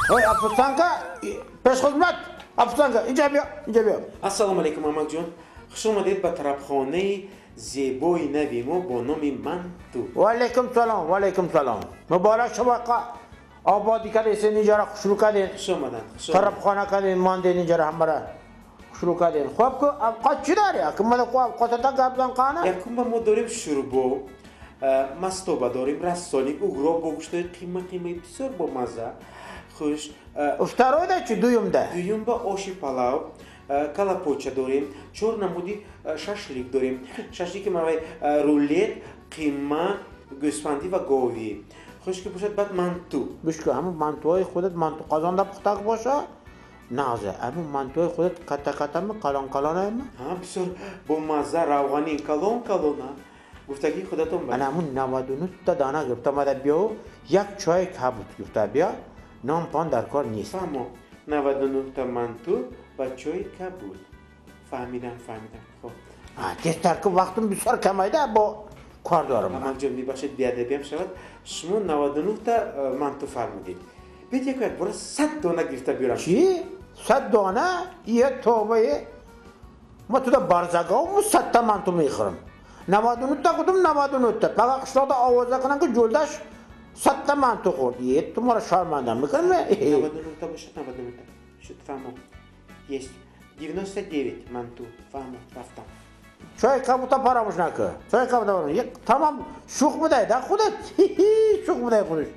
Ой, официантка, пешхизмат, официантка, инҷа биё, инҷа биё. Ассалому алайкум, амакҷон, хуш омадед ба тарабхонаи зебои нави мо бо номи Манту. Ва алайкум салом, ва алайкум салом. Муборак шумо, ободӣ кардед, инҷаро хушрӯ кардед. Хуш омаданд. Тарабхона кардед, мондед инҷаро, ҳамаро хушрӯ кардед. Хуб, ку авқот чӣ дорӣ? Ки ман ку авқотата гап зан қана? Якум ба мо дорем шӯрбо, мастоба дорем, рассолик, угро бо гӯштҳои қима қимаи бисёр бомазза. Хуш. Второй да чи, дуюмда? Дуюм ба оши палав, калапоча дорем, чор намуди шашлик дорем. Шашлики мавай рулет, қима, гӯсфандӣ ва говӣ. Хуш ки бошад, баъд манту. Гӯш ку, ҳамун мантуҳои худат манту қазонда пухтак боша? Нағзе, ҳамун мантуҳои худат катта каттами, калон калонами? Ҳа, бисёр бомазза, равғани калон калона. Гуфтагии худатон ба. Ана ҳамун 99 та дона гирифта омада биё, як чои кабуд гирифта биё, нон пон дар кор нест. Фаҳмо, 99 та манту ва чои кабуд. Фаҳмидам, фаҳмидам. Хоб. Тезтар ку, вақтум бисёр камайда, бо кор дорам. Амакҷон, мебахшед, беадабиам шавад, шумо 99 та манту фармудед. Биёед, яку якбора 100 дона гирифта биёрам. Чӣ? 100 дона? Е, тобае! Ма туда барзаговму 100 та манту мехӯрам. 99 та гудум, 99 та. Пага қишлоқда овоза кунам, ки Ҷӯлдаш 100 та манту хӯрд. Е, ту маро шарманда мекунӣ? 99 та бошад, 99 та. Шуд, фаҳмо. Есть. 99 манту. Фаҳмо, рафтам. Чой кабута фаромӯш накун. Чой кабута. Тамом, шӯх будай да худат. Шӯх будай худаш.